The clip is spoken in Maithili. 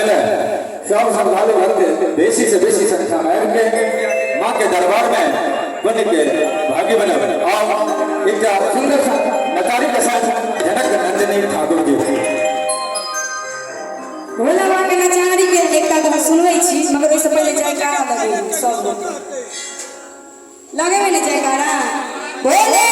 गेल है। सब श्रद्धालु भक्त बेसी से बेसी संख्या में आबि के माँ के दरबार में बन के भागी बने। और एक सुंदर सा नचारी के साथ जनक नंदिनी ठाकुर जी। भोला बाबा के नचारी के एकटा गीत सुनबै छी, मगर ओहिसँ पहिले जयकारा लगेबै। सब गोटे लगेबै ने जयकारा? भोले